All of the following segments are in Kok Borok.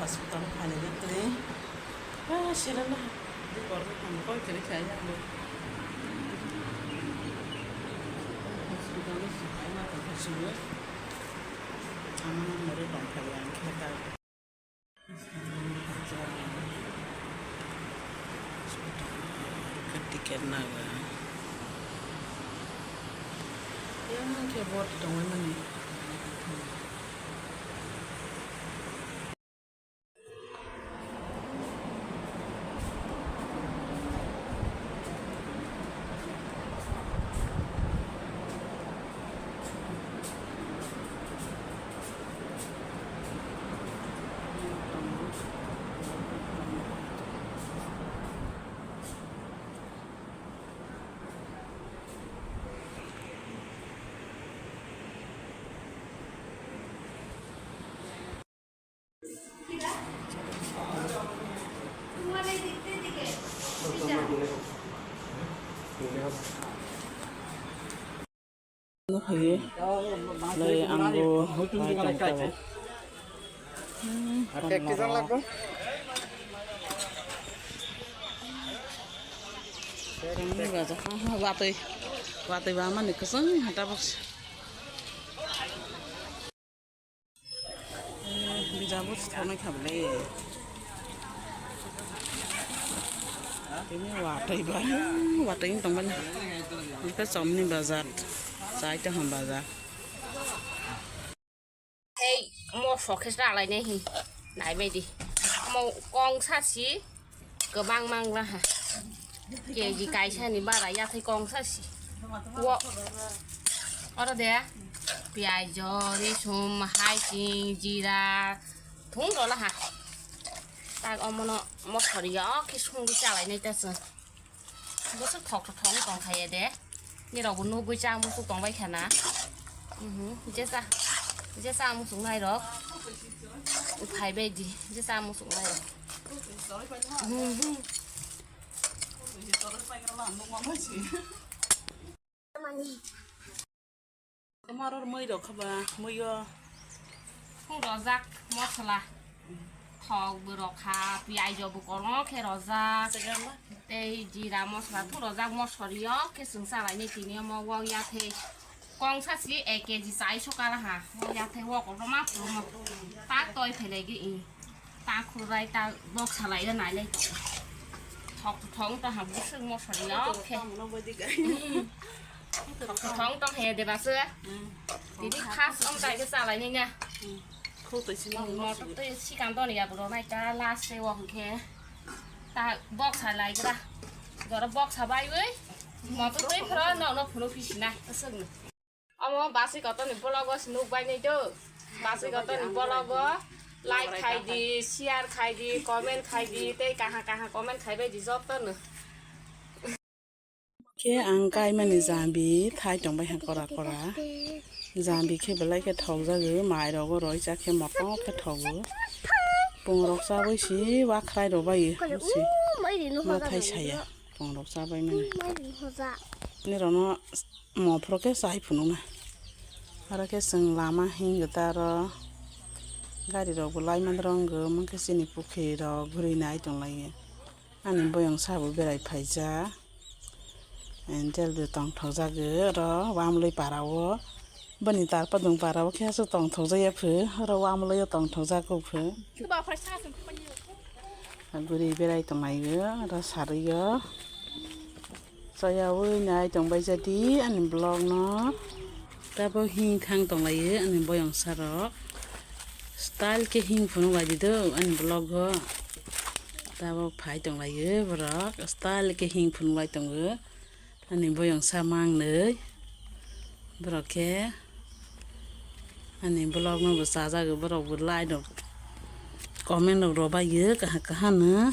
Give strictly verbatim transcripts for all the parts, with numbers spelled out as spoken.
Hospital phainai twi. Ah, sila na. Di kor ni ham koi kiri kaya mo. Hospital ni sumai ma tong sini. Ama na mori tong kaya ang khe ta. Ticket naga. Yang khe bot tongmani. Nukhayo, lai ang bo bai tong kha. Hmm, watwi, watwi ba mani kwchwng ha tabuk. Eh, bijabo thangwi kha bwle. Tini watwi ba, watwi wng tong mani. Hwnkhe chomni bazar, chai tongha bazar. Hei, mo phok khe chalainai hin, naibaidi. Mo kongsa si. Kwbang mangla ha. K G kaisa ni bara yathai kongsa si. Wo. Oro de. Piyaj, risum, haiching, jira. Thung rola ha. Tak omono mosori ya o khe sungwi chalai nai ta chwng. Bwswk thok thok thok tong kha ye de. Nirok bo nugwi cha muchuk tong bai kha na. Mhm. Jesa. Jesa muchuk nai rok. Phai bai di. Jesa muchuk nai rok. Mhm. Toma rok mui rok kha ba, mui o. Thung rojak mosla. Thok bo rok kha, piyaj rok bo kolok khe rojak. Tei jira mosla thung rojak mosori o khe chwng chalai ni tini omo wok ya thei. Kongsa si ek K G chai so kala ha. Wok ya thei wok rok ma phurumo. Ta toi phelai di i. Ta khurai ta bok salai o nai lai. Thok thok ta ha bwswk mosori o khe. Thok thok tong he de ba se. Tini khas om tai ke chalai ni na. Khou twi sini. Motor twi sikang to ni ya bro nai ta last te wok khe. Ta bok salai gra. Jora bok sabai wi. Motor twi phro no no phuru phi sinai. Aswk no. Omo basi kotor ni vlog o se nuk bai nai do. Basi kotor ni vlog o like khai di, share khai di, comment khai di, tei kaha kaha comment khai bai di joto no. Khe ang kaimani jambi thai tongbai ha kora kora. Jambi khe belai khe thokjago, mai rogo roi cha khe motom khe thogo. Pungrok chabai si wakhrai rok bai si. Ma thai saya pungrok chabai mani. Nirok no mo phoro khe chai phunuk na. Aro khe chwng lama hingwi ta aro gari rok bo lai man rong go, mungkhe chini pukhri rok guri nai tong lai. Ani boyong sabo berai phaijak. Entel bo tongthokjak oro wamlwi para o. Boni tarpadung para o khe aswk tongthokjak ya phu. Oro wamlwi o tongthokjak o phu. Guri berai tonglai o oro sarwi o. Chayawi nai tongbai jadi ani vlog no. Tabok hing thang tonglaio ani boyong sarok. Style khe hing phunuk lai di do ani vlog o. Tabok phai tonglaio borok. Style khe hing phunuk lai tongo. Ani boyong sa mangnwi. Borok khe ani vlog no bo chajago, borok bo like rok. Comment rok rwbaio kaha kaha no.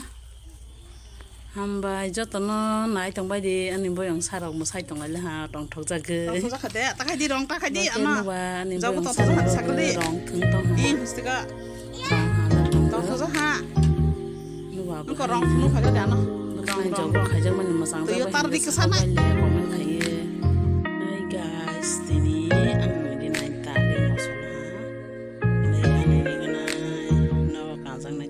Hambai jotono nai tongbai di ani boyong sarok mwsai tonglaile ha tongthokjagwi. Tongthokjak kha de, ta khai di rong ta khai di. Bo khe ano. Nuba ani boyong sarok rong thwng tong ha. Ih, mistiga. Rong ha, rong thwng. Tongthokjak ha. Nuba bo. Nokho rong phunuk khai di ano. Rong, rong, rong. Khaijakmani mwchang. Twi tar di kwsa na. Comment khaiwi. Hi guys, tini ang nini nai ta de moso ha. Nai ani nini nai. Nogo kanjaknai.